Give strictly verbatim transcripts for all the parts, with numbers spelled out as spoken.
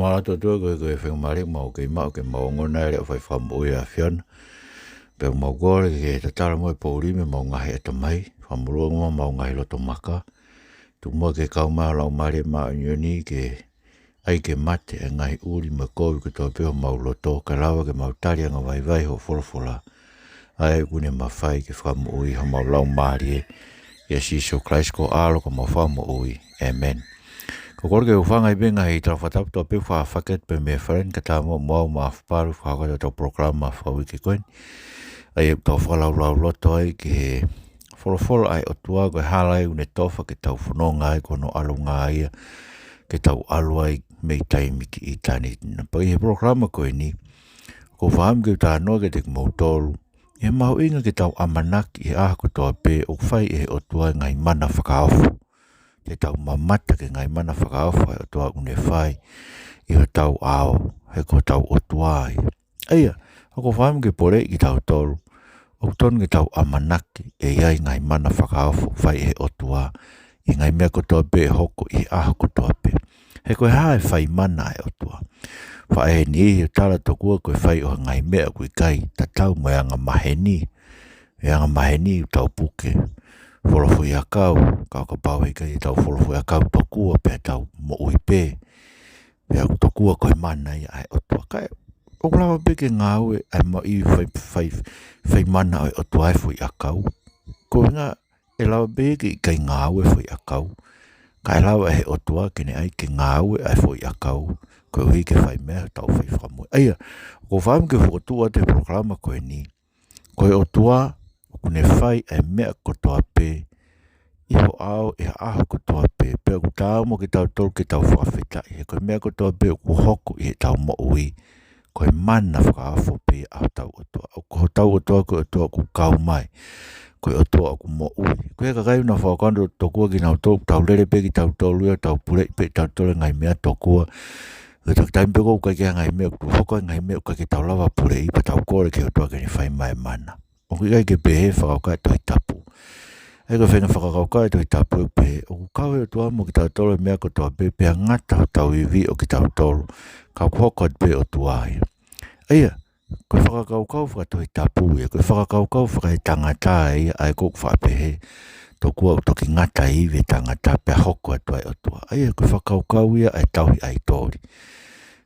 Mālō atu ʻOtua koeʻuhi ko e faingamālie ʻoku mau kei maʻu ke mau ongona e leʻo fai fakamoʻui ʻa e ʻAfiona. Pea ʻoku mau kole ke tatala mo e poʻuli mei homau ngaahi ʻatamai, fakamolū ange mo homau ngaahi loto maka. Tuku muʻa ke kau mai ho Laumālie Māʻoniʻoni ke ʻai ke mate e ngaahi ʻuli mo e kovi kotoa pē ʻo homau loto, kae lava ke mau tali angavaivai hoʻo folofola, ʻa ia ʻoku ne mafai ke fakamoʻui homau laumālie. ʻIa Sīsū Kalaisi ko ho ʻAlo ko homau Fakamoʻui. ʻĒmeni. Ko e kole ke u hūfanga ʻi he ngaahi tala fakatapu kotoa pē ʻoku faʻa fakahoko pē mei he fale ni kae ʻatā muʻa mo au Maʻafu Palu ʻo fakahoko atu ʻetau polokalama fakauike ko eni, ʻa ia ʻoku tau fakalaulauloto ai ki he folofola ʻa e ʻOtua, ko e hala ia ʻoku ne tofa ke tau fononga ai, ko hono ʻalunga ia ke tau ʻalu ai mei taimi ki ʻitāniti. Pea ʻi he polokalama ko eni, ʻoku ou fakaʻamu ke u talanoa kiate kimoutolu ʻi he mahuʻinga ke tau ʻamanaki ʻi he ʻaho kotoa pē ʻoku fai ʻe he ʻOtua e ngaahi mana fakaofo. Ke tau mamata ki he ngaahi mana fakaofo ʻa e ʻOtua ʻoku ne fai ʻi hotau ʻao, he ko hotau ʻOtua ia. ʻA ia, ʻoku ou fakaʻamu ke poleʻi kitautolu ʻoku tonu ke tau ʻamanaki ʻe ʻi ai e ngaahi mana fakaofo ʻoku fai ʻe he ʻOtua ʻi he ngaahi meʻa kotoa pē ʻe hoko ʻi he ʻaho kotoa pē. He ko e hā e fai mana ʻa e ʻOtua? Faʻa ʻi heni ʻo tala tokua ko e fai ʻo e ngaahi meʻa ʻoku ʻikai tatau mo e anga maheni. E anga maheni ʻoku tau puke folofoʻi ʻakau, ka ʻo kapau he ʻikai te tau folofoʻi ʻakau tokua pea tau moʻui pē, pea ʻoku tokua ko e mana ia ʻa e ʻOtua. Kae ʻoku lava pē ke ngāue ʻa e ma-, ʻi he fai, fai, fai mana ʻo e ʻOtua ʻa e foʻi ʻakau. Ko e ʻuhinga ʻe lava pē ke ʻikai ngāue e foʻi ʻakau, kae lava ʻe he ʻOtua ke ne ʻai ke ngāue ʻa e foʻi ʻakau, koeʻuhi ke fai meʻa ʻa hotau fai fakamoʻui. ʻA ia, ʻoku ou fakaʻamu ke fokotuʻu atu e polokalama ko eni, ko e ʻOtua ʻoku ne fai ʻa e meʻa kotoa pē ʻi ho ʻao ʻi he ʻaho kotoa pē, pea ʻoku taau mo kitautolu ke tau fakafetaʻi, he ko e meʻa kotoa pē ʻoku hoko ʻi heʻetau moʻui, ko e mana fakaofo pē ia ʻa hotau ʻOtua. ʻOku hotau ʻOtua ko e ʻOtua ʻoku kau mai, ko e ʻOtua ʻoku moʻui. Ko e kakai ʻoku nau fakakaukau tokua kinautolu ʻoku tau lele pē kitautolu ia, tau puleʻi pē kitautolu e ngaahi meʻa tokua. Ko e toki taimi pē ʻoku ʻikai ke ʻi ai ha ngaahi meʻa, ʻoku hoko e ngaahi meʻa ʻoku ʻikai ke tau lava puleʻi, pea tau kole ki he ʻOtua ke ne fai mai e mana. ʻOku ʻikai ke pehē e fakakaukau ʻa e Tohi Tapu. ʻA ia ko e faʻahinga fakakaukau ʻa e Tohi Tapu ʻoku pehē ʻoku kau e ʻOtua mo kitautolu he meʻa kotoa pē, pea ngata hotau ivi ʻo kitautolu, ka ʻoku hoko atu pē ʻOtua ia. ʻA ia, ko e fakakaukau faka-Tohi Tapu ia, ko e fakakaukau fakaetangata ia, ʻa ia ʻoku faʻa pehē tokua ʻoku toki ngata e ivi ʻa e tangata pea hoko atu ai e ʻOtua. ʻA ia, ko e fakakaukau ia ʻa e tauhi ʻaitoli.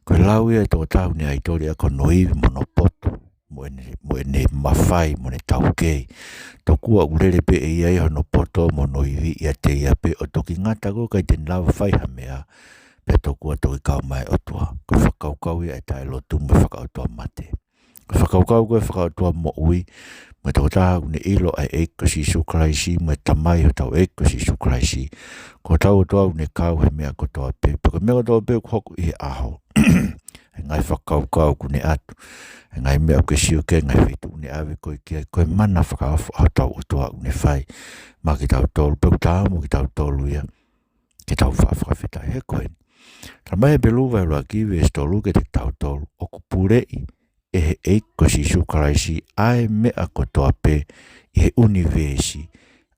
Ko e lau ia ʻa e tokotaha ʻoku ne ʻaitoli ʻaki hono ivi mo hono poto, mo ʻene, mo ʻene mafai, mo ʻene taukei. Tokua ʻoku lele pē ʻe ia ia hono poto mo hono ivi ʻiate ia pē, ʻo toki ngata ko ē ʻikai te ne lava fai ha meʻa, pea tokua toki kau mai e ʻOtua. Ko e fakakaukau ia ʻa e taʻelotu mo e fakaʻotuamate. Ko e fakakaukau ko ē fakaʻotuamoʻui, mo e tokotaha ʻoku ne ʻilo ʻa e ʻEiki ko Sīsū Kalaisi, mo e Tamai hotau ʻEiki ko Sīsū Kalaisi, ko hotau ʻOtua ʻoku ne kau he meʻa kotoa pē, pea ko e meʻa kotoa pē ʻoku hoko ʻi he ʻaho. E ngaahi fakakaukau ʻoku ne ʻatu, e ngaahi meʻa ʻoku ke sio ki ai, e ngaahi feituʻu ʻoku ne ʻave koe ki ai, ko e mana fakaofo ʻa hotau ʻOtua ʻoku ne fai maʻa kitautolu, pea ʻoku taau mo kitautolu ia ke tau faʻa fakafetaʻi. He ko eni, talamai ʻe Hepelū vahe ʻuluaki veesi tolu kiate kitautolu, ʻoku puleʻi ʻe he ʻEiki ko Sīsū Kalaisi ʻa e meʻa kotoa pē ʻi he ʻunivēsi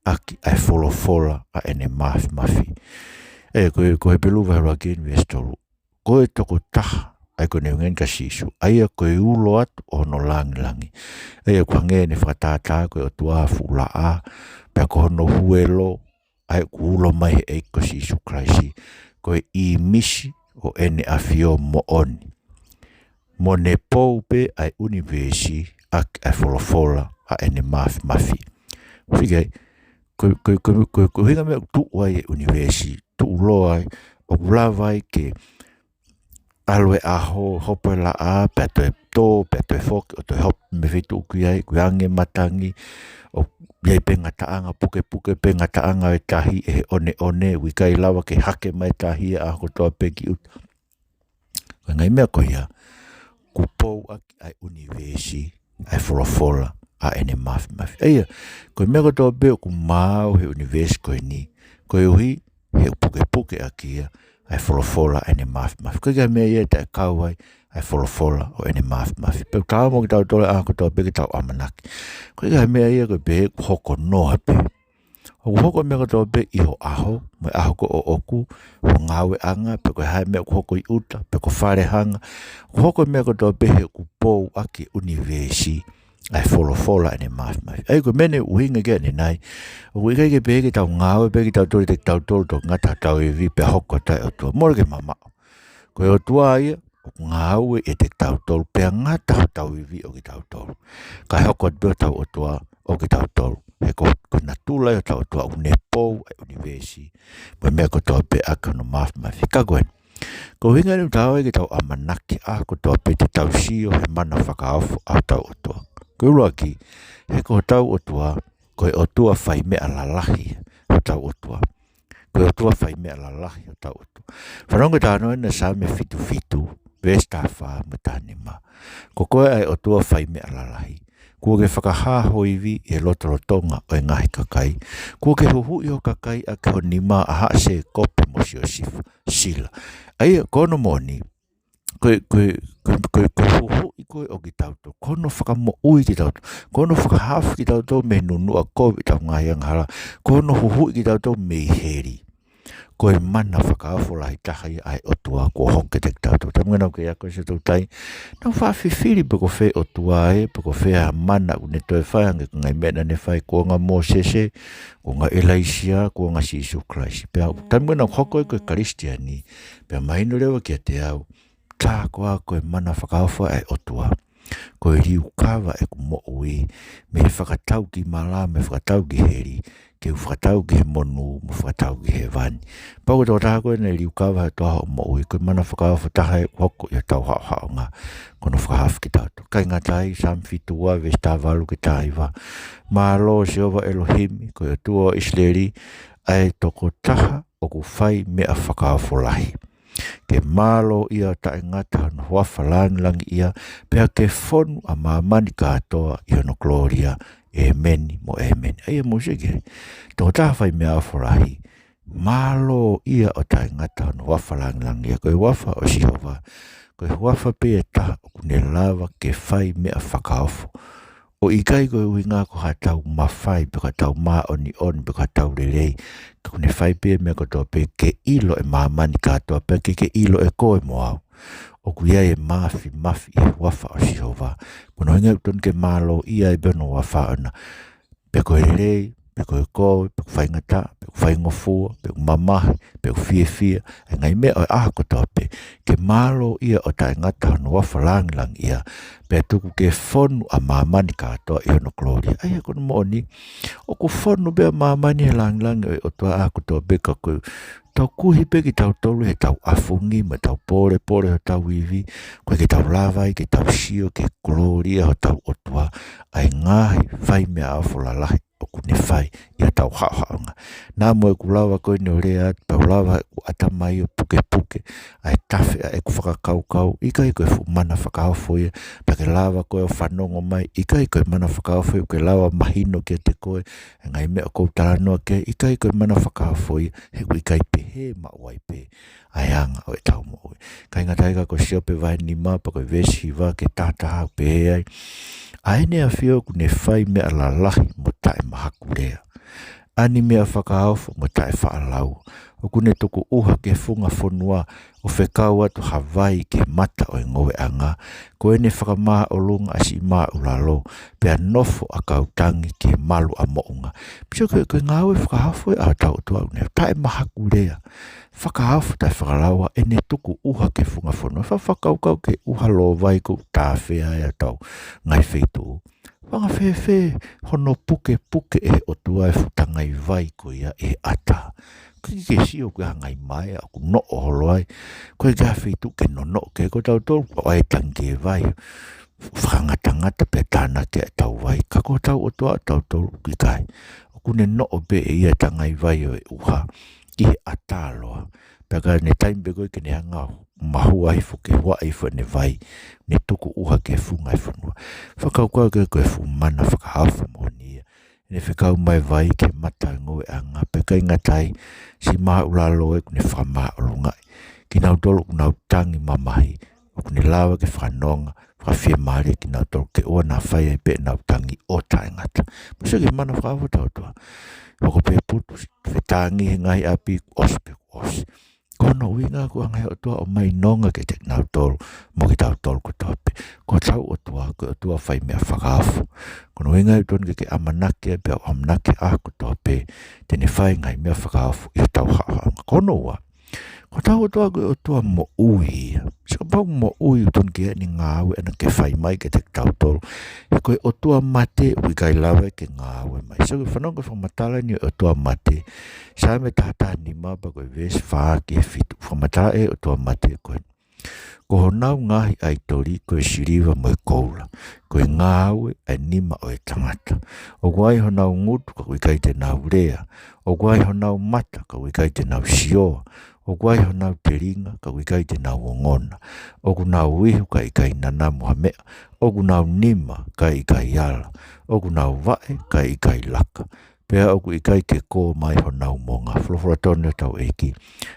ʻaki ʻa e folofola ʻa ʻene māfimafi. ʻA ia ko e, ko Hepelū vahe ʻuluaki veesi tolu, ko e tokotaha, ʻa ia ko e Niu Initanēšonali ka Sīsū, ʻa ia ko e ulo atu ʻo hono langilangi. ʻA ia ʻoku hangē ʻene fakatātā ko e ʻOtua ha fuʻu laʻā, pea ko hono huelo, ʻa ia ʻoku ulo mai he ʻEiki ko Sīsū Kalaisi, ko e ʻīmisi ʻo ʻEne ʻAfio moʻoni. Mo ne pou pē ʻa e ʻunivēsi ʻaki ʻa e folofola ʻa ʻene māfimafi. Fika, ko, ko, ko, ko, ko e ʻuhinga e meʻa ʻoku tuʻu ai e ʻunivēsi, tuʻuloa ai, ʻoku lava ai ke ʻalu e ʻaho, hopo e laʻā, pea toe tō, pea toe foki, ʻo toe hopo mei he feituʻu ʻoku ʻi ai, ʻoku ʻi ai e matangi, ʻoku ʻi ai pē ngataʻanga, pukepuke pē ngataʻanga ʻo e tahi ʻe he ʻoneʻone, ʻoku ʻikai lava ke hake mai e tahi ʻa e ʻaho kotoa pē ki ʻuta. Ko e ngaahi meʻa ko ia, kuo pou ʻaki ʻa e ʻunivēsi ʻa e folofola ʻa ʻene māfimafi. ʻA ia, ko e meʻa kotoa pē ʻoku maau he ʻunivēsi ko eni, koeʻuhi he ʻoku pukepuke ʻaki ia ʻa e folofola ʻa ʻene māfimafi. ʻOku ʻikai ha meʻa ia ʻe taʻekau ai ʻa e folofola ʻo ʻene māfimafi. Pea ʻoku taau mo kitautolu he ʻaho kotoa pē ke tau ʻamanaki. ʻOku ʻikai ha meʻa ia ko e pehē ʻoku hoko noa pē. ʻOku hoko e meʻa kotoa pē ʻi ho ʻaho, mo e ʻaho ko ē ʻoʻoku, ho ngāueʻanga, pe ko e hā e meʻa ʻoku hoko ʻi ʻuta, pe ko e fale hanga, ʻoku hoko e meʻa kotoa pē he ʻoku pou ʻaki e ʻunivēsi ʻa e folofola ʻa ʻene māfimafi. ʻA ia ko e meʻa ne ʻuhinga ki ai ʻanenai, ʻoku ʻikai ke pehē ke tau ngāue pē kitautolu ʻiate kitautolu, toki ngata hotau ivi pea hoko atu e ʻOtua. Mole ke mamaʻo. Ko e ʻOtua ia ʻoku ngāue ʻiate kitautolu, pea ngata hotau ivi ʻo kitautolu, kae hoko atu pē hotau ʻOtua ʻo kitautolu. He ko, ko e natula ia hotau ʻOtua ʻoku ne pou ʻa e ʻunivēsi mo e meʻa kotoa pē ʻaki hono māfimafi. Ka ko eni, ko e ʻuhinga eni ʻoku taau ai ke tau ʻamanaki ʻa e kotoa pē te tau sio he mana fakaofo ʻa hotau ʻOtua. Ko e ʻuluaki, he ko hotau ʻOtua, ko e ʻOtua fai meʻa lalahi hotau ʻOtua. Ko e ʻOtua fai meʻa lalahi hotau ʻOtua. Fanongo ki he talanoa ʻi he Saame fitu fitu, veesi taha fā mo e taha nima. Ko koe ʻa e ʻOtua fai meʻa lalahi. Kuo ke fakahā ho ivi ʻi he lotolotonga ʻo e ngaahi kakai. Kuo ke huhuʻi ho kakai ʻaki ho nima, ʻa Haʻa Sēkope mo Siosifa. Sila. ʻA ia, ko hono moʻoni, ko e, ko e, ko e, ko e, ko e huhuʻi koe ʻo kitautolu, ko hono fakamoʻui kitautolu, ko hono fakahaofi kitautolu mei he nunuʻa kovi ʻetau ngaahi angahala, ko hono huhuʻi kitautolu mei heli. Ko e mana fakaofo lahi taha ia ʻa e ʻOtua kuo hoko kiate kitautolu. Taimi naʻa ku kei ako ʻi Siaʻatoutai, naʻa ku faʻa fifili pe ko fē ʻOtua ē, pe ko fē ha mana ʻoku ne toe fai, hangē ko e ngaahi meʻa naʻa ne fai kuonga Mōsese, kuonga ʻIlaisiā, kuonga Sīsū Kalaisi. Pea taimi naʻa ku hoko ai ko e Kalisitiane, pea mahino leva kiate au, tā koā ko e mana fakaofo ʻa e ʻOtua, ko e liukava ʻeku moʻui mei he fakatau ki mala, mei he fakatau ki heli, ke u fakatau ki he monū, mo fakatau ki hēvani. Pau ko e tokotaha ko ē naʻe liukava he ʻOtua hoʻo moʻui, ko e mana fakaofo taha ʻe hoko ʻi hotau haʻohaʻonga, ko hono fakahaofi kitautolu. ʻIkai ngata ai, Saame fitu ua, veesi taha valu ki he taha hiva. Mālō Sihova ʻElohimi, ko e ʻOtua ʻo ʻIsileli, ʻa e tokotaha ʻoku fai meʻa fakaofo lahi. Ke mālōʻia ʻo taʻengata hono huafa lāngilangiʻia, pea ke fonu ʻa māmani kātoa ʻi hono kolōlia. ʻĒmeni mo ʻēmeni. ʻA ia mou sio ki ai, tokotaha fai meʻa ofo lahi. Mālōʻia ʻo taʻengata hono huafa lāngilangiʻia. Ko e huafa ʻo Sihova, ko e huafa pē ʻe taha ʻoku ne lava ke fai meʻa fakaofo. ʻO ʻikai ko e ʻuhinga ko haʻatau mafai, pe ko haʻatau māʻoniʻoni, pe ko haʻatau lelei. Ka ʻoku ne fai pē meʻa kotoa pē ke ʻilo ʻe māmani kātoa, pea ke, ke ʻilo ʻe koe mo au. ʻOku ʻi ai e māfimafi ʻi he huafa ʻo Sihova. Ko hono ʻuhinga ʻoku totonu ke mālōʻia ai pē hono huafa ʻoʻona. Pe ko e lelei, pe ko e kovi, pe ko e faingataʻa, pe ko e faingofua, pe ko e mamahi, pe ko e fiefia, ʻa e ngaahi meʻa ʻo e ʻaho kotoa pē, ke mālōʻia ʻo taʻengata hono huafa lāngilangiʻia, pea tuku ke fonu ʻa māmani kātoa ʻi hono kolōlia. ʻA ia ko hono moʻoni, ʻoku fonu pē ʻa māmani he lāngilangi ʻo e ʻOtua ʻaho kotoa pē, ka ko e taukuhi pē kitautolu heʻetau ʻafungi mo ʻetau pōlepole hotau ivi, ʻoku ʻikai ke tau lava ai ke tau sio ki he kolōlia hotau ʻOtua, ʻa e ngaahi fai meʻa ofo lalahi ʻoku ne fai ʻi hotau haʻohaʻonga. Naʻa mo ʻeku lava ko eni ʻo lea atu, pea u lava ʻeku ʻatamai ʻo pukepuke ʻa e tafe ʻa ʻeku fakakaukau, ʻikai ko e fuʻu mana fakaofo ia, pea ke lava koe ʻo fanongo mai, ʻikai ko e mana fakaofo ia, ke lava mahino kiate koe ʻa e ngaahi meʻa ʻoku ou talanoa ki ai, ʻikai ko e mana fakaofo ia, he ʻoku ʻikai pehē maʻu ai pē ʻa e anga ʻo ʻetau moʻui. ʻIkai ngata ai ka ko Siope vahe nima pea ko e veesi hiva ki he taha taha ʻoku pehē ai, ʻa ʻEne ʻAfio ʻoku ne fai meʻa lalahi mo taʻemahakulea, ʻa e meʻa fakaofo mo taʻefaʻalaua, ʻoku ne tuku ʻuha ki he funga fonua ʻo fekau atu ha vai ki he mata ʻo e ngoueʻanga, ko ʻene fakamāʻolunga ʻa siʻi māʻulalo, pea nofo ʻa kautangi ki he malu ʻa moʻunga. Pea sio ko e, ko e ngāue fakaofo ʻa hotau ʻOtua ʻoku ne taʻemahakulea, fakaofo taʻefaʻalaua, ʻene tuku ʻuha ki he funga fonua. Fa-, fakakaukau ki he ʻuha lōvai ʻoku tāfea ai ʻetau ngaahi feituʻu. Fanga fēfē hono pukepuke ʻe he ʻOtua e fuʻu tangai vai ko ia ʻi he ʻatā. ʻIkai ke sio ki ha ngaahi maea ʻoku noʻo holo ai. Ko e ngaahi feituʻu ke nonoʻo ki ai, ko tautolu ʻoku ʻi ai e tangi vai fakangatangata pea tānaki ʻetau vai. Ka ko hotau ʻOtua ʻatautolu ʻoku ʻikai. ʻOku ne noʻo pē ʻe ia e tangai vai ʻo e ʻuha ki he ʻatā loa. Pea ka ʻi he taimi pē ko ē ke ne hanga ʻo mahua hifo, ke huaʻi hifo ʻene vai, ne tuku ʻuha ki he funga ʻo e fonua. Fakakaukau ki ai, ko e fuʻu mana fakaofo moʻoni ia. ʻEne fekau mai e vai ki he mata ʻo e ngoueʻanga, pea ʻikai ngata ai, siʻi māʻulalo ē ʻoku ne fakamāʻolungaʻi kinautolu ʻoku nau tangi mamahi, ʻoku ne lava ke fakanonga fakafiemālie kinautolu ke ʻoua naʻa fai ai pē ʻenau tangi ʻo taʻengata. Mou sio ki he mana fakaofo ʻa hotau ʻOtua. Hoko pē putu, fetāngi he ngaahi ʻapi, ʻosi pē, ʻosi. Ko hono ʻuhinga ko e anga ʻa e ʻOtua ʻo mai nonga kiate kinautolu, mo kitautolu kotoa pē. Ko hotau ʻOtua, ko e ʻOtua fai meʻa fakaofo. Ko hono ʻuhinga ʻoku totonu ke ke ʻamanaki ai pea ʻamanaki ʻa kotoa pē te ne fai ngaahi meʻa fakaofo ʻi hotau haʻohaʻonga. Ko hono ua, ko hotau ʻOtua ko e ʻOtua moʻui ia. Sio kapau moʻui ʻoku totonu ke ʻi ai ʻene ngāue ʻana ke fai mai kiate kitautolu. He ko e ʻOtua mate ʻoku ʻikai lava ke ngāue mai. Sio ki he fanongo ki he fakamatala ʻeni ʻo e ʻOtua mate. Saame taha taha nima pea ko e veesi fā ki he fitu. Fakamatala ʻe he ʻOtua mate ko e Ko honau ngaahi ʻaitoli ko e siliva mo e koula, ko e ngāue ʻa e nima ʻo e tangata. ʻOku ʻi ai honau ngutu ka ʻoku ʻikai te nau lea. ʻOku ʻi ai honau mata ka ʻoku ʻikai te nau sioa. ʻOku ʻi ai honau telinga ka ʻoku ʻikai te nau ongona. ʻOku nau ihu ka ʻikai nanamu ha meʻa. ʻOku nau nima ka ʻikai ala. ʻOku nau vaʻe ka ʻikai laka. Pea ʻoku ʻikai ke kō mai honau monga. Folofola tonu ʻa hotau ʻEiki.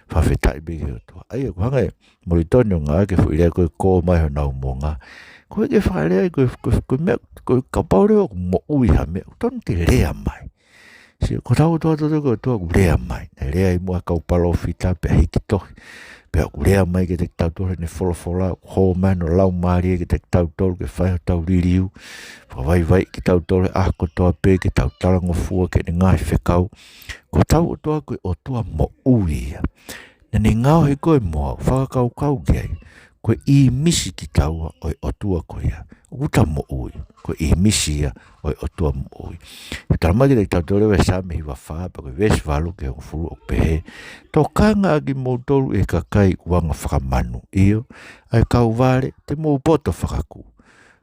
Fakafetaʻi pē ki he ʻOtua. ʻA ia, ʻoku hanga ʻe Molitoni ʻo ngāueʻaki e foʻi lea ko e kō mai honau monga. Ko e ke fakalea ai, ko e, ko e, ko e meʻa, ko e kapau leva ʻoku moʻui ha meʻa, ʻoku totonu ke lea mai. Sio, ko hotau ʻOtua totonu ko e ʻOtua ʻoku lea mai. Naʻe lea ʻi muʻa ʻa e kau palōfita pea hiki tohi. Pea ʻoku lea mai kiate kitautolu heʻene folofola, ʻoku hō mai hono Laumālie kiate kitautolu ke fai hotau liliu. Fakavaivaiʻi kitautolu he ʻaho kotoa pē ke tau talangofua ki heʻene ngaahi fekau. Ko hotau ʻOtua ko e ʻOtua moʻui ia. Naʻa ne ngaohi koe mo au, fakakaukau ki ai. Ko e ʻīmisi kitaua ʻo e ʻOtua ko ia. ʻOku ta moʻui. Ko e ʻīmisi ia ʻo e ʻOtua moʻui. ʻOku talamai kiate kitautolu leva ʻe Saame hiva fā, pea ko e veesi valu ki he hongofulu ʻoku pehē: Tokanga ʻa kimoutolu ʻe kakai ʻoku anga fakamanu. ʻIo, ʻa e kau vale, te mou poto fakakū.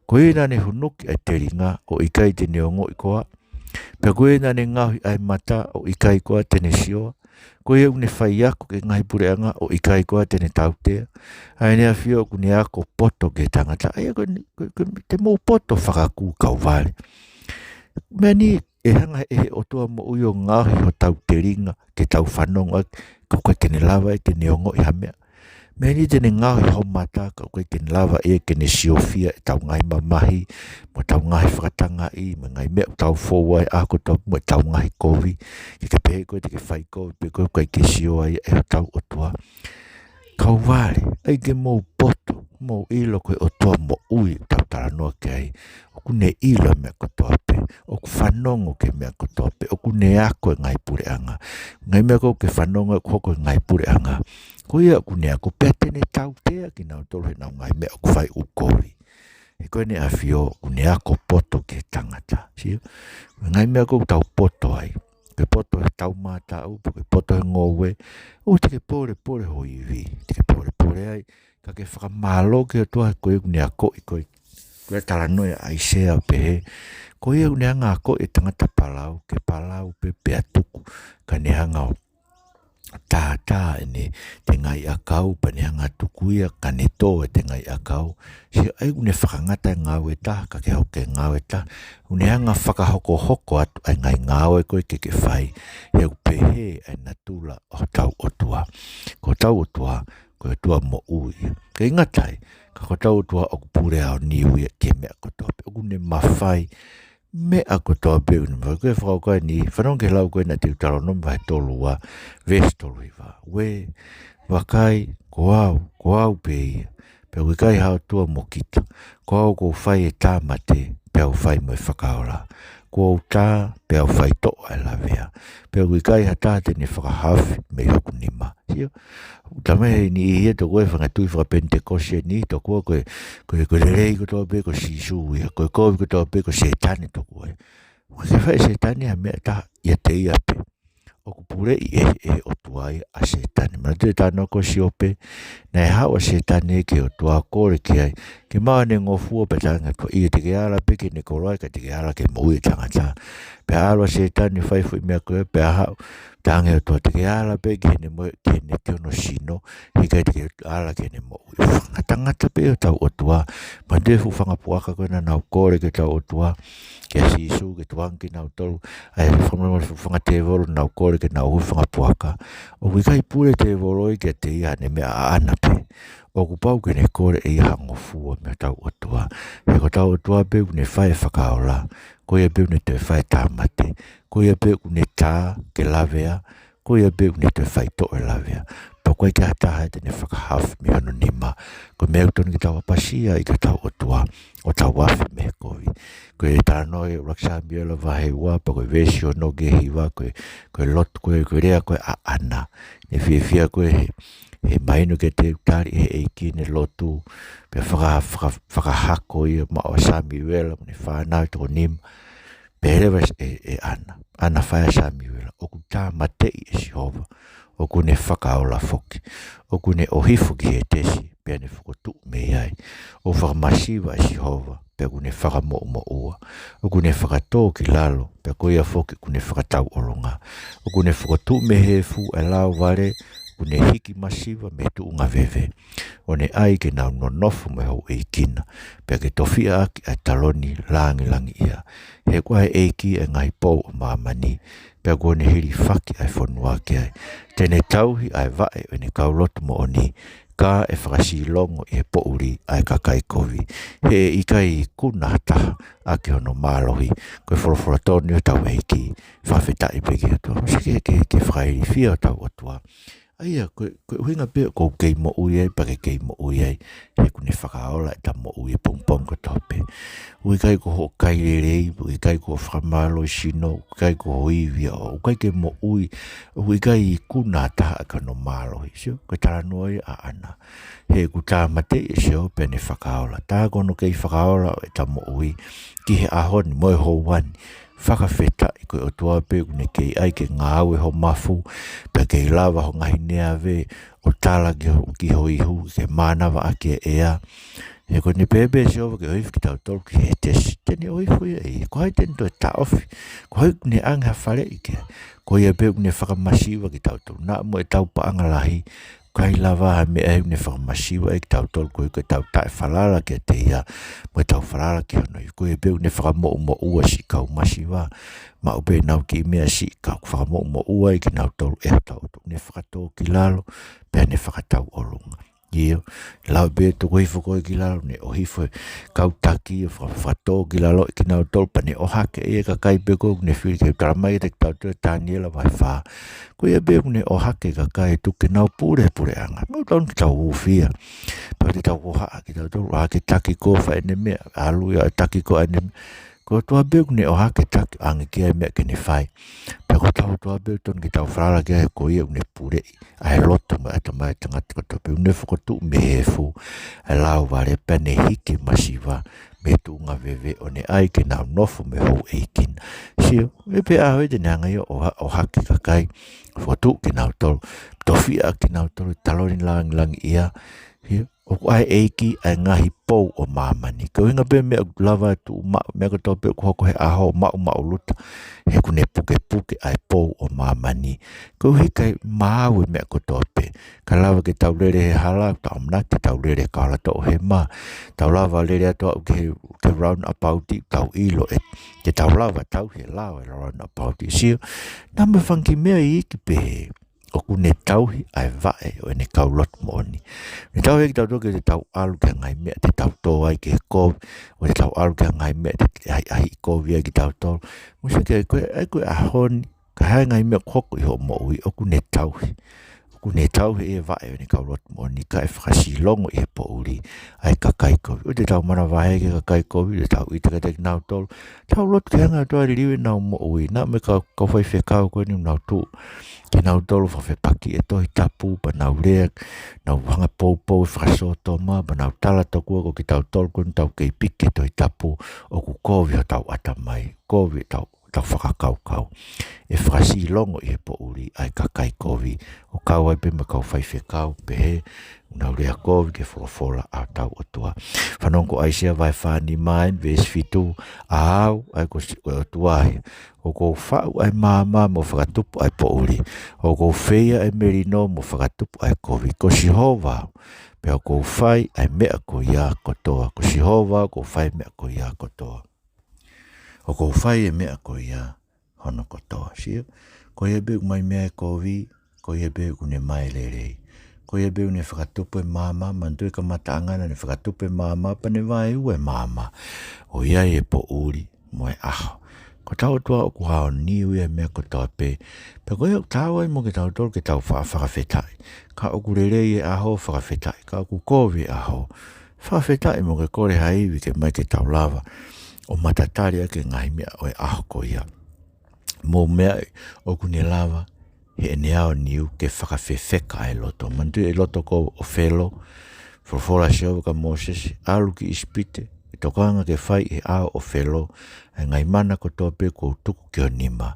Ko ia naʻa ne hunuki ʻa e telinga ʻo ʻikai te ne ongoʻi koā. Pea ko ia naʻa ne ngaohi ʻa e mata ʻo ʻikai koā te ne sioa. Ko ia ʻoku ne faiako ki he ngaahi puleʻanga ʻo ʻikai koā te ne tautea. ʻA ʻene ʻafio ʻoku ne ako poto ki he tangata. ʻA ia ko e, ko e, ko e, te mou poto fakakū kau vale. Meʻa ni ʻe hanga ʻe he ʻOtua moʻui ʻo ngaohi hotau telinga ke tau fanongo ʻaki, ka ʻoku ʻikai ke ne lava ia ke ne ongoʻi ha meʻa. Meʻa ni te ne ngaohi ho mata ka ʻoku ʻikai ke ne lava ia ke ne siofia ʻetau ngaahi mamahi, mo ʻetau ngaahi fakatangaʻi, mo e ngaahi meʻa ʻoku tau fou ai ʻaho kotoa pē, mo ʻetau ngaahi kovi. Ke ke pehē koe te ke fai kovi pē koe, ʻoku ʻikai ke sio ai ʻe hotau ʻOtua. Kau vale, ʻai ke mou poto, mou ʻilo ko e ʻOtua moʻui ʻoku tau talanoa ki ai. ʻOku ne ʻilo e meʻa kotoa pē, ʻoku fanongo ki he meʻa kotoa pē, ʻoku ne ako e ngaahi puleʻanga. Ngaahi meʻa ko ē ʻoku ke fanongo ʻoku hoko he ngaahi puleʻanga, ko ia ʻoku ne ako pea te ne tautea kinautolu heʻenau ngaahi meʻa ʻoku fai ʻoku kovi. He ko ʻene ʻafio ʻoku ne ako poto ki he tangata. Sio? Ngaahi meʻa ko ē ʻoku tau poto ai. Ke poto he tau mātaʻu, pe ke poto he ngoue. ʻOua te ke polepole ho ivi. Te ke polepole ai. Ka ke fakamālō ki he ʻOtua he ko ia ʻoku ne akoʻi koe. Ko e talanoa ʻa ʻAisea ʻo pehē, ko ia ʻoku ne hanga ʻo akoʻi e tangata palau, ke palau pē pea tuku, ka ne hanga ʻo tātā ʻene tengaʻi ʻakau, pea ne hanga ʻo tuku ia, ka ne tō e tengaʻi ʻakau. Sio, ʻa ia ʻoku ne fakangata e ngāue ʻe taha, ka ke hoko ki he ngāue ʻe taha. ʻOku ne hanga ʻo fakahokohoko atu ʻa e ngaahi ngāue ko ē ke ke fai. He ʻoku pehē ʻa e natula ʻo hotau ʻOtua. Ko hotau ʻOtua, ko e ʻOtua moʻui ia. ʻIkai ngata ai, ka ko hotau ʻOtua ʻoku pule aoniu ia ki he meʻa kotoa pē. ʻOku ne mafai meʻa kotoa pē ʻoku ne mafai. Ko e fakakaukau ʻeni, fanongo ki he lau ko ē ʻa Teutalōnome vahe tolu ua, veesi tolu hiva. Ue, vakai, ko au, ko au pē ia. Pea ʻoku ʻikai ha ʻOtua mo kita. Ko au ʻoku ou fai e tāmate, pea u fai mo e fakaola. Ko au tā, pea u faitoʻo ʻa e lavea. Pea ʻoku ʻikai ha taha te ne fakahaofi mei hoku nima. Sio? Tamai he niʻihi ia tokua he fanga tui fakapenitekosi ʻeni, tokua ko e, ko e, ko e lelei kotoa pē ko Sīsū ia, ko e kovi kotoa pē ko Sētane tokua ia. ʻOku ʻikai fai ʻe Sētane ha meʻa ʻe taha ʻiate ia pē. ʻOku puleʻi ʻe, ʻe he ʻOtua ia ʻa Sētane. Manatuʻi e talanoa ko Siope, naʻe haʻu ʻa Sētane ki he ʻOtua ʻo kole ki ai ke maʻu ʻene ngofua, pea talaange ʻe he ʻOtua, ʻio, te ke ala pē ki heʻene koloa, ʻikai te ke ala ki he moʻui ʻa e tangata. Pea ʻalu ʻa Sētane ʻo fai e foʻi meʻa ko ē, pea haʻu, talaange ʻe he ʻOtua, te ke ala pē ki heʻene moʻui, ki heʻene, ki hono sino, he ʻikai te ke ala ki heʻene moʻui. Fakangatangata pē ʻa hotau ʻOtua. Manatuʻi e fuʻu fanga puaka ko ē naʻa nau kole ki hotau ʻOtua, kia Sīsū, ke tukuange kinautolu, ʻa e fanga, fanga tēvolo naʻa nau kole ke nau hū he fanga puaka. ʻOku ʻikai pule tēvolo ia kiate ia ʻi haʻane meʻa ʻaʻana pē. ʻoku pau ke ne kole ʻe ia ha ngofua mei hotau ʻOtua. He ko hotau ʻOtua pē ʻoku ne fai e fakaola, ko ia pē ʻoku ne toe fai e tāmate, ko ia pē ʻoku ne tā ke lavea, ko ia pē ʻoku ne toe faitoʻo e lavea. Pea ʻoku ʻikai ke ʻi ai ha taha ia te ne fakahaofi mei hono nima. Ko e meʻa ʻoku totonu ke tau ʻapasia ai ki hotau ʻOtua, ʻo tau afe mei he kovi. Ko e talanoa ʻi he ʻuluaki Samiuela vahe ua, pea ko e veesi ono ki he hiva, ko e, ko e lotu, ko e, ko e lea ko ē ʻa ʻAna. Ne fiefia ko ē he, he mahino kiate ia ʻoku tali ʻe he ʻEiki ʻene lotu, pea faka-, faka-, fakahako ia maʻu ʻa Samiuela mo ʻene fānau ʻe toko nima. Pea lea ʻe, ʻe ʻAna, ʻAna faʻē ʻa Samiuela, ʻoku tāmateʻi ʻe Sihova, ʻoku ne fakaola foki, ʻoku ne ʻohifo ki Hētesi, pea ne fokotuʻu mei ai. ʻOku fakamasiva ʻe Sihova, pea ʻoku ne fakamoʻumoʻua, ʻoku ne fakatō ki lalo, pea ko ia foki ʻoku ne fakatauʻolunga. ʻOku ne fokotuʻu mei he efu ʻa e lao vale, ʻoku ne hiki masiva mei he tuʻunga veve, ʻo ne ʻai ke nau nonofo mo e houʻeikina, pea ke tofiʻa ʻaki ʻa e taloni langilangiʻia. He ko e ʻEiki ʻa e ngaahi pou ʻo māmani, pea kuo ne hilifaki ʻa e fonua ki ai. Te ne tauhi ʻa e vaʻe ʻo ʻene kau lotu moʻoni, ka ʻe fakasilongo ʻi he poʻuli ʻa e kakai kovi. He ʻe ʻikai ikuna ha taha ʻaki hono mālohi. Ko e folofola tonu ia ʻa hotau ʻEiki. Fakafetaʻi pē ki he ʻOtua. Mou sio ki he, ki he, ki he fakailifia ʻo hotau ʻOtua. ʻA ia, ko e, ko e ʻuhinga pē ʻoku ou kei moʻui ai, pea ke kei moʻui ai, he ʻoku ne fakaola ʻeta moʻui he pongipongi kotoa pē. ʻOku ʻikai ko hoʻo kai lelei, ʻoku ʻikai ko hoʻo fakamālohisino, ʻoku ʻikai ko hoʻo ivi ʻaʻau, ʻoku ʻikai ke moʻui, ʻoku ʻikai ikuna ha taha ʻaki hono mālohi. Sio, ko e talanoa ia ʻa ʻAna. He ʻoku tāmateʻi ʻe Sihova pea ne fakaola. Tā ko hono kei fakaola ʻo ʻeta moʻui ki he ʻaho ni mo e houa ni. Fakafetaʻi ko e ʻOtua pē ʻoku ne kei ʻai ke ngāue ho mafu, pea kei lava ho ngaahi neave ʻo tala ki ho, ki ho ihu, ke mānava ʻaki e ʻea. He ko ʻene pehē pē ʻe Sihova ke ʻohifo kitautolu ki Hētesi, te ne ʻohifo ia ʻe ia. Ko hai te ne toe taʻofi? Ko hai ʻoku ne ʻange ha faleʻi ki ai? Ko ia pē ʻoku ne fakamasiva kitautolu. Naʻa mo ʻetau paʻanga lahi, ʻikai lava ha meʻa ʻoku ne fakamasiva ai kitautolu, koeʻuhi ko ʻetau taʻefalala kiate ia, mo ʻetau falala ki hono ihu. Ko ia pē ʻoku ne fakamoʻumoʻua siʻi kau masiva, maʻu pē ʻenau kiʻi meʻa siʻi ka ʻoku fakamoʻumoʻua ai kinautolu ʻe hotau ʻOtua. Ne fakatō ki lalo, pea ne fakatauʻolunga. ʻIo, lau pē tuku hifo ko ē ki lalo, ne ʻohifo e kau taki ʻo faka-, fakatō ki lalo ʻe kinautolu, pea ne ʻohake ʻe ia e kakai pē ko ē ʻoku ne fili. Ke tala mai kiate kitautolu ʻe Taniela vahe fā. Ko ia pē ʻoku ne ʻohake e kakai ʻe tuku ke nau pule he puleʻanga. Meʻa ʻoku totonu ke tau hūfia. Pea te tau ʻohake kitautolu, ʻohake e taki ko ē ʻo fai ʻene meʻa, ʻalu ia e taki ko ē ʻa ʻene meʻa. Ko e ʻOtua pē ʻoku ne ʻohake e taki, ʻange ki ai e meʻa ke ne fai. Pea ko hotau ʻOtua pē ʻoku totonu ke tau falala ki ai, ko ia ʻoku ne puleʻi ʻa e loto mo e ʻatamai ʻo e tangata kotoa pē. ʻOku ne fokotuʻu mei he efu ʻa e lao vale, pea ne hiki e masiva mei he tuʻunga veve, ʻo ne ʻai ke nau nofo mo e houʻeikina. Sio, ʻe pehē ʻa e ʻOtua te ne hanga ia ʻo ʻoha-, ʻohake e kakai, fokotuʻu kinautolu, tofiʻa kinautolu he taloni langilangiʻia. Sio, ʻoku ʻa e ʻEiki ʻa e ngaahi pou ʻo māmani. Ko e ʻuhinga pē meʻa ʻoku lava ʻo tuʻu maʻu, meʻa kotoa pē ʻoku hoko he ʻaho, maʻumaʻuluta, he ʻoku ne pukepuke ʻa e pou ʻo māmani. Koeʻuhi kae maau e meʻa kotoa pē. ʻIkai lava ke tau lele he hala, tau ʻamanaki ke tau lele he kaulatoʻo he mā. Tau lava lele atu ʻo aʻu ki he, ki he roundabout, tau ʻilo ē, ke tau lava tauhi e lao ʻo e roundabout. Sio, naʻa mo e fanga kiʻi meʻa iiki pehē, ʻoku ne tauhi ʻa e vaʻe ʻo ʻene kau lotu moʻoni. Ne tauhi kitautolu ke te tau ʻalu ki ha ngaahi meʻa te tau tō ai ki he kovi, ʻo te tau ʻalu ki ha ngaahi meʻa te, te ʻahiʻahiʻi kovi ai kitautolu. Mou sio ki ai, ko e, ʻa ia ko e ʻaho ni, ka ʻi ai ha ngaahi meʻa ʻoku hoko ʻi hoʻo moʻui, ʻoku ne tauhi. ʻOku ne tauhi e vaʻe ʻo ʻene kau lotu moʻoni, kae fakasilongo ʻi he poʻuli ʻa e kakai kovi. ʻOua te tau manavahē ki he kakai kovi, ʻoua te tau ʻita kiate kinautolu. Tau lotu ke hanga ʻe he ʻOtua ʻo liliu ʻenau moʻui. Naʻa mo e kau, kau faifekau ko eni ʻoku nau tuʻu kinautolu ʻo fakafepakiʻi e Tohi Tapu, pea nau lea, nau hanga ʻo poupou e fakasōtoma, pea nau tala tokua ko kitautolu ko eni ʻoku tau kei piki e Tohi Tapu, ʻoku kovi hotau ʻatamai, kovi hotau, hotau fakakaukau. ʻE fakasilongo ʻi he poʻuli ʻa e kakai kovi, ʻo kau ai pē mo e kau faifekau pehē, ʻoku nau lea kovi ki he folofola ʻa hotau ʻOtua. Fanongo ki ʻAisea vahe fā nima eni, veesi fitu, ʻa au, ʻa ia ko si-, ko e ʻOtua ia, ʻoku ou faʻu ʻa e maama mo fakatupu ʻa e poʻuli, ʻoku ou feia ʻa e melino mo fakatupu ʻa e kovi. Ko Sihova au, pea ʻoku ou fai ʻa e meʻa ko ia kotoa. Ko Sihova au, ʻoku ou fai e meʻa ko ia kotoa. ʻOku ou fai e meʻa ko ia hono kotoa. Sio, ko ia pē ʻoku mai mei ai e kovi, ko ia pē ʻoku ne mai e lelei. Ko ia pē ʻoku ne fakatupu e maama, manatuʻi kamataʻanga naʻa ne fakatupu e maama, pea ne vaeua e maama. ʻOku ʻi ai e poʻuli mo e ʻaho. Ko hotau ʻOtua ʻoku aoniu ia he meʻa kotoa pē. Pea ko ia ʻoku taau ai mo kitautolu ke tau fa-, fakafetaʻi. Ka ʻoku lelei e ʻaho, fakafetaʻi. Ka ʻoku kovi e ʻaho, fakafetaʻi mo ke kole ha ivi ke ʻomai ke tau lava ʻo matatali ʻaki e ngaahi meʻa ʻo e ʻaho ko ia. Mou meaʻi ʻoku ne lava heʻene aoniu ke fakafefeka ʻa e loto. Manatuʻi e loto ko ē ʻo Felo, folofola ʻa Sihova kia Mōsese, ʻalu ki ʻIsipite, ke tokanga ke fai ʻi he ʻao ʻo Felo ʻa e ngaahi mana kotoa pē kuo u tuku ki ho nima,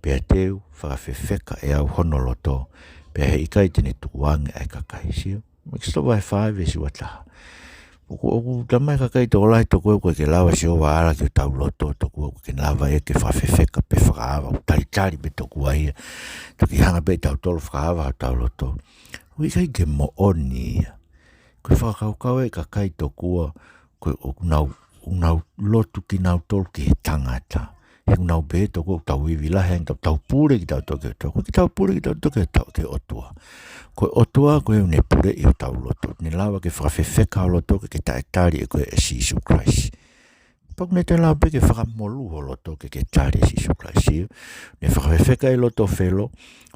pea te u fakafefeka ʻe au hono loto, pea heʻikai te ne tukuange ʻa e kakai. Sio? ʻEkesōtosi vahe fā veesi ua taha. ʻOku, ʻoku talamai ʻe he kakai tokolahi, tokua ʻoku ʻikai ke lava ʻe Sihova ʻo ala ki hotau loto, tokua ʻoku ʻikai ke lava ia ke fakafefeka pe fakaava, ʻoku talitali pē tokua ia. Toki hanga pē ʻe tautolu ʻo fakaava hotau loto. ʻOku ʻikai ke moʻoni ia. Ko e fakakaukau ʻa e kakai tokua, ko e ʻoku nau, ʻoku nau lotu kinautolu ki he tangata. He ʻoku nau pehē tokua ʻoku tau ivi lahi ange, tau, tau pule kitautolu ki he ʻOtua. ʻOku ʻikai ke tau pule kitautolu ki he ʻOtua, ki he ʻOtua. Ko e ʻOtua ko ē ʻoku ne puleʻi hotau loto. Ne lava ke fakafefeka ho loto ke ke taʻetali ʻe koe ʻa Sīsū Kalaisi. Pea ʻoku ne toe lava pē ke fakamolū ho loto ke ke tali ʻa Sīsū Kalaisi. Ne fakafefeka e loto ʻo Felo,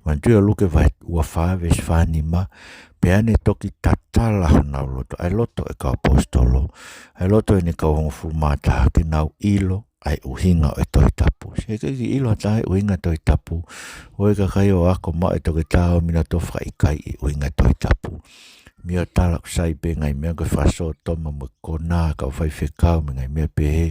manatuʻi ʻa Luke vahe ua fā veesi fā nima, pea ne toki tatala honau loto, ʻa e loto ʻo e kau ʻaposetolo, ʻa e loto ʻo ʻene kau hongofulu mā taha, ke nau ʻilo ʻa e ʻuhinga ʻo e Tohi Tapu. He ʻikai ke ʻilo ha taha e ʻuhinga ʻo e Tohi Tapu. ʻOku ʻi ai e kakai ʻoku ako maʻu e toketā ʻo mei nautolu ʻo fakaʻikaiʻi e ʻuhinga ʻo e Tohi Tapu. Mei he tala ʻoku sai pē ngaahi meʻa ko e fakasōtoma mo e konā, kau faifekau mo e ngaahi meʻa pehē.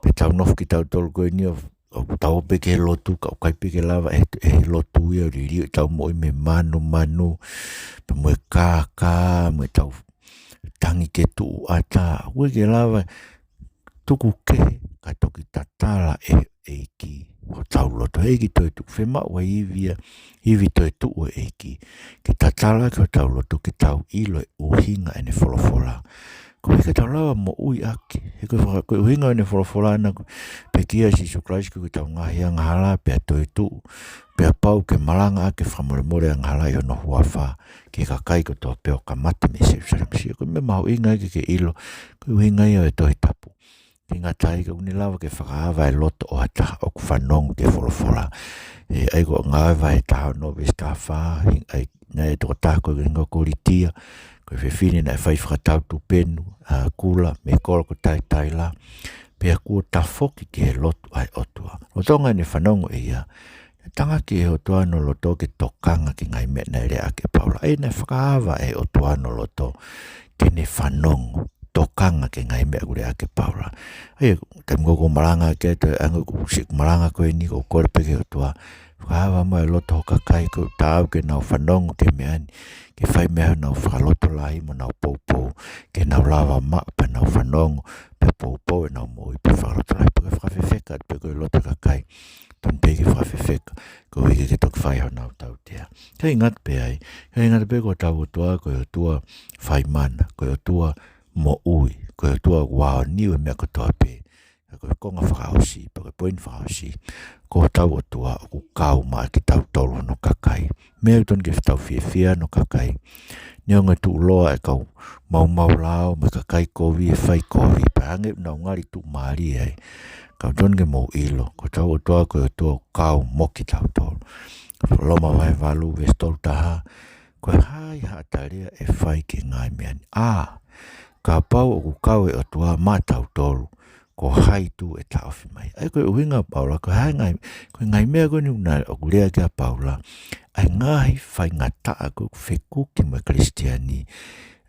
Pea tau nofo kitautolu ko eni ʻo, ʻo tau ō pē ki he lotu, ka ʻoku ʻikai pē ke lava ʻe he, ʻe he lotu ia ʻo liliu ʻetau moʻui mei he mānumanu, pea mo e kākā, mo ʻetau tangi ke tuʻu ʻatā. ʻOku ʻikai ke lava tuku kehe, ka toki tatala ʻe he ʻEiki hotau loto. ʻEiki toetuʻu, fiemaʻu ʻa e ivi ia, ivi toetuʻu ʻo e ʻEiki, ke tatala ʻaki hotau loto ke tau ʻilo e ʻuhinga ʻene folofola. Koeʻuhi ke tau lava moʻui ʻaki. He ko e faka-, ko e ʻuhinga ʻene folofola ʻana ko e pekia ʻa Sīsū Kalaisi koeʻuhi ko ʻetau ngaahi angahala pea toetuʻu, pea pau ke malanga ʻaki e fakamolemole angahala ʻi hono huafa ki he kakai kotoa pē ʻo kamata mei Selusalema. Sio, ko e meʻa mahuʻinga ia ke ke ʻilo, ko e ʻuhinga ia ʻo e Tohi Tapu. ʻIkai ngata ai, ka ʻoku ne lava ke fakaava e loto ʻo ha taha ʻoku fanongo ki he folofola. ʻE, ʻai ko e Ngāue vahe taha ono veesi taha fā, ʻai, naʻe tokotaha ko ē ki he hingoa ko Litia, ko e fefine naʻe fai fakatau tupenu, ʻa, kula, mei he kolo ko Taiataila, pea kuo tafoki ki he lotu ʻa e ʻOtua. Lolotonga ʻene fanongo ʻe ia, naʻe tangaki ʻe he ʻOtua hono loto ke tokanga ki he ngaahi meʻa naʻe lea ʻaki ʻe Paula. ʻA ia naʻe fakaava ʻe he ʻOtua hono loto ke ne fanongo, tokanga ki he ngaahi meʻa ʻoku lea ʻaki ʻe Paula. ʻA ia, taimi ko ē ʻoku ou malanga ki ai, toe ʻange ʻoku siʻi malanga ko eni, ʻoku ou kole pē ki he ʻOtua, fakaava mai e loto ʻo e kakai, ʻoku taau ke nau fanongo ki he meʻa ni, ke fai mei ai honau fakalotolahi mo honau poupou, ke nau lava maʻu pea nau fanongo, pea poupou ʻenau moʻui, pea fakalotolahi, pea ke fakafefeka atu pē ko e loto ʻo e kakai, tonu pē ke fakafefeka, koeʻuhi ke ke toki fai honau tautea. ʻIkai ngata pē ai, ʻikai ngata pē ko hotau ʻOtua ko e ʻOtua fai mana, ko e ʻOtua moʻui, ko e ʻOtua ʻoku aoniu he meʻa kotoa pē. Ka ko e konga fakaʻosi, pe ko e poini fakaʻosi, ko hotau ʻOtua ʻoku kau maʻa kitautolu hono kakai. Meʻa ʻoku tonu ke tau fiefia hono kakai. Neongo e tuʻuloa e kau maumau lao mo e kakai kovi ʻe fai kovi, pea hangē ʻoku nau ngali tuʻumālie ai, ka ʻoku tonu ke mou ʻilo, ko hotau ʻOtua ko e ʻOtua ʻoku kau mo kitautolu. Loma vahe valu veesi tolu taha, ko e hā haʻata lea ʻe fai ki he ngaahi meʻa ni? ʻA, kapau ʻoku kau e ʻOtua maʻatautolu, ko hai tū ʻe taʻofi mai? ʻA ia ko e ʻuhinga ʻa Paula, ko e hā e ngaahi, ko e ngaahi meʻa ko eni naʻe, ʻoku lea ki ai ʻa Paula, ʻa e ngaahi faingataʻa ko ē ʻoku fekuki mo e Kalisitiane,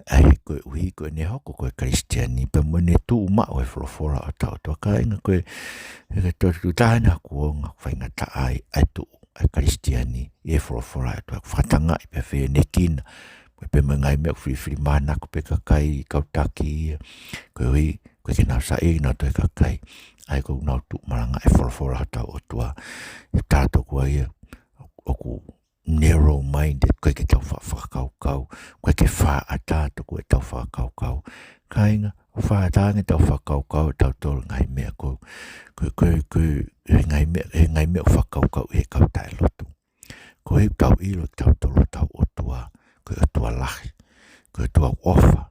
ʻa ia koeʻuhi ko ʻene hoko ko e Kalisitiane, pea mo ʻene tuʻu maʻu e folofola ʻa hotau ʻOtua. Kāinga, ko e, ʻe ke toki taha ʻena kuonga faingataʻa ai, ʻa e tuʻu ʻa e Kalisitiane ʻi he folofola ʻa e ʻOtua, fakatangaʻi pea fenekina, mo e pea mo e ngaahi meʻa ʻoku filifilimānako pē kakai, kau taki ia, koeʻuhi ko e ʻikai ke nau saiʻia kinautolu ʻe he kakai, ʻa ia ʻoku nau tuʻu malangaʻi e folofola ʻa hotau ʻOtua. ʻE tala tokua ia, ʻoku narrow-minded, ʻoku ʻikai ke tau fa-, fakakaukau, ʻoku ʻikai ke fakaʻatā tokua ʻetau fakakaukau. Kāinga, ʻoku fakaʻatā ange ʻetau fakakaukau ʻatautolu he ngaahi meʻa ko ē, ko e, ko e, ko e, he ngaahi meʻa, he ngaahi meʻa ʻoku fakakaukauʻi ʻe he kau taʻelotu. Koeʻuhi ʻoku tau ʻilo ʻe kitautolu hotau ʻOtua ko e ʻOtua lahi, ko e ʻOtua ʻofa,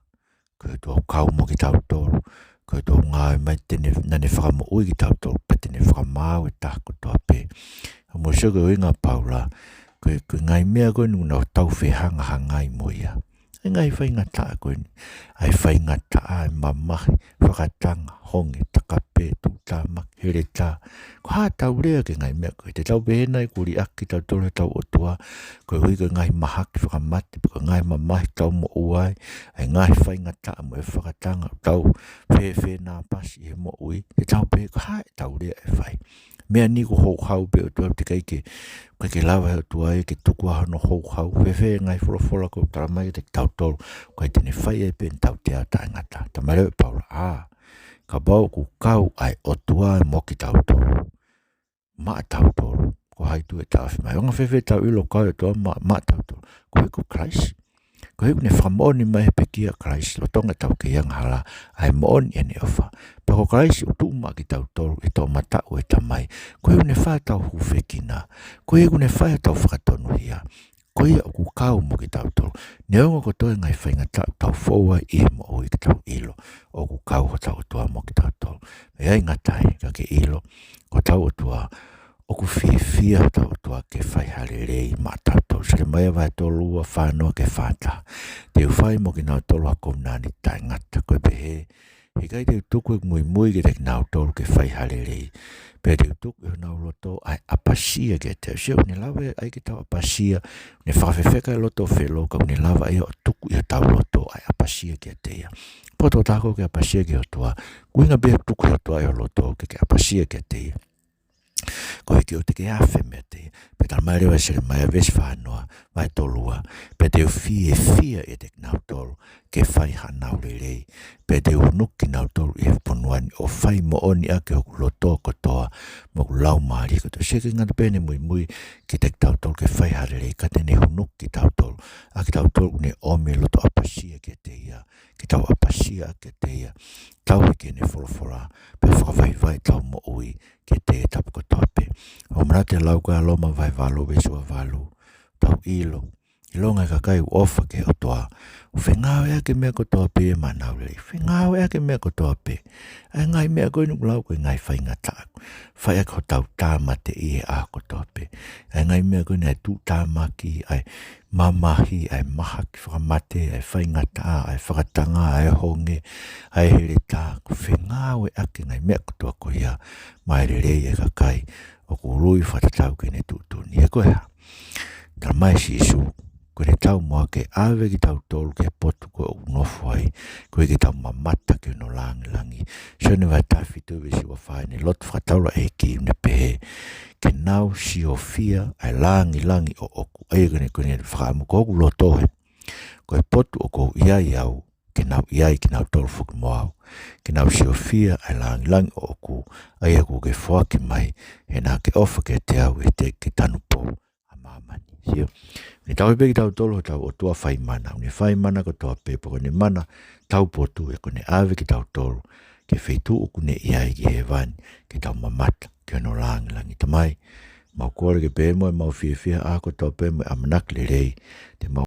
ko e ʻOtua kau mo kitautolu, ko e ʻOtua ngāue mai te ne, naʻa ne fakamoʻui kitautolu, pea te ne fakamaau e taha kotoa pē. Ka mou sio ki he ʻuhinga ʻa Paula, ko e, ko e ngaahi meʻa ko eni naʻa tau fehangahangai mo ia. ʻA e ngaahi faingataʻa ko eni, ʻa e faingataʻa, ʻa e mamahi, fakatanga, honge, takapē, tuʻutāmaki, heletā. Ko e hā ʻetau lea ki he ngaahi meʻa ko ē? Te tau pehē nai kuo liʻaki kitautolu ʻe hotau ʻOtua, koeʻuhi ko e ngaahi mahaki fakamate, pe ko e ngaahi mamahi ʻoku tau moʻua ai, ʻa e ngaahi faingataʻa mo e fakatanga ʻoku tau fēfē nāpasi he moʻui? Te tau pehē, ko e hā ʻetau lea ʻe fai? Meʻa ni kuo houhau pē ʻOtua, teʻeki ke, ʻikai ke lava he ʻOtua ia ke tuku ʻa hono houhau. Fēfē ngaahi folofola ʻoku talamai kiate kitautolu, ʻoku ʻikai te ne fai ai pē ʻene tautea taʻengata? Talamai leva ʻe Paula, ʻā, kapau ʻoku kau ʻa e ʻOtua mo kitautolu, maʻatautolu, ko hai tuʻu ʻe taʻofi mai? ʻOnga fēfē ʻetau ʻilo ʻoku kau ʻa e ʻOtua ma-, maʻatautolu? Ko e, ko Kalaisi. Koeʻuhi ʻoku ne fakamoʻoni mai he pekia ʻa Kalaisi, lolotonga ʻetau kei angahala, ʻa e moʻoni ʻene ʻofa. Pea ko Kalaisi ʻoku tuʻu maʻa kitautolu ʻi he toʻomataʻu ʻo e Tamai. Koeʻuhi ʻoku ne fai hotau hūfekina. Koeʻuhi ʻoku ne fai hotau fakatonuhia. Ko ia ʻoku kau mo kitautolu. Neongo kotoa e ngaahi faingataʻa ʻoku tau fou ai ʻi he moʻui, ke tau ʻilo ʻoku kau hotau ʻOtua mo kitautolu. ʻE ʻikai ngata ai, ka ke ʻilo, ko hotau ʻOtua, ʻoku fiefia hotau ʻOtua ke fai ha lelei maʻatautolu. Selemaia vahe tolu ua, fā noa ki he fā taha. Te u fai mo kinautolu ha kovinānite taʻengata, ko e pehē, he ʻikai te u tuku ʻeku muimui kiate kinautolu ke fai ha lelei, pea te u tuku ʻi honau loto ʻa e ʻapasia kiate au. Sio, ʻoku ne lava ʻe ia ke tau ʻapasia, ʻoku ne fakafefeka e loto ʻo Felo, ka ʻoku ne lava ʻe ia ʻo tuku ʻi hotau loto ʻa e ʻapasia kiate ia. Pea ʻoku totonu ke ʻapasia ki he ʻOtua, ko e ʻuhinga pē ʻoku tuku ʻe he ʻOtua ʻi ho loto ke ke ʻapasia kiate ia. Koeʻuhi ʻoku te ke afe meiate ia. Pea talamai leva ʻe Selemaia veesi fā noa, vahe tolu ua, pea te u fiefia ʻiate kinautolu ke fai haʻanau lelei, pea te u hunuki kinautolu ʻi he fonua ni, ʻo fai moʻoni ʻaki hoku loto kotoa mo hoku laumālie kotoa. Sio, ʻikai ngata pē ʻene muimui kiate kitautolu ke fai ha lelei, ka te ne hunuki kitautolu, ʻa kitautolu ʻoku ne ʻomi e loto ʻapasia kiate ia, ke tau ʻapasia kiate ia, tauhi ki heʻene folofola, pea fakavaivai ʻetau moʻui kiate ia he tapu kotoa pē. ʻOku ou manatu ki he lau ko ia ʻa Loma vahe valu veesi ua valu, tau ʻilo, ʻilonga e kakai ʻoku ʻofa ki he ʻOtua, ʻoku fengāueʻaki e meʻa kotoa pē maʻa honau lelei. Fengāueʻaki e meʻa kotoa pē. ʻA e ngaahi meʻa ko eni ʻoku lau ko e ngaahi faingataʻa, fai ʻaki hotau tāmateʻi he ʻaho kotoa pē. ʻA e ngaahi meʻa ko eni, ʻa e tuʻutāmaki, ʻa e mamahi, ʻa e mahaki fakamate, ʻa e faingataʻa, ʻa e fakatanga, ʻa e honge, ʻa e heletā, ʻoku fengāueʻaki e ngaahi meʻa kotoa ko ia maʻa e lelei ʻa e kakai ʻoku ului fakatatau ki heʻene tuʻutuʻuni. He ko e hā? Talamai ʻe Sīsū, ko ʻene taumuʻa ke ʻave kitautolu ki he potu ko ē ʻoku nofo ai, koeʻuhi ke tau mamata ki hono lāngilangi. Sione vahe taha fitu veesi ua fā, ʻene lotu fakataulaʻeiki, ʻoku ne pehē, ke nau siofia ʻa e lāngilangi ʻoʻoku. ʻA ia ko ʻene, ko ʻene fakaʻamu, ko hoku loto ē, ko e potu ʻoku ou ʻi ai au, ke nau ʻi ai kinautolu foki mo au, ke nau siofia ʻa e lāngilangi ʻoʻoku, ʻa ia kuo ke foaki mai, he naʻa ke ʻofa kiate au ʻi he teʻeki ke tanupou ʻa māmani. Sio, ʻoku ne tauhi pē kitautolu ʻe hotau ʻOtua fai mana, ʻoku ne fai mana kotoa pē, pea ko ʻene mana taupotu ē, ko ʻene ʻave kitautolu ki he feituʻu ʻoku ne ʻi ai, ki hēvani, ke tau mamata ki hono lāngilangi. Tamai, mau kole ke pehē mo ʻemau fiefia ʻa e ʻaho kotoa pē mo e ʻamanaki lelei, te mau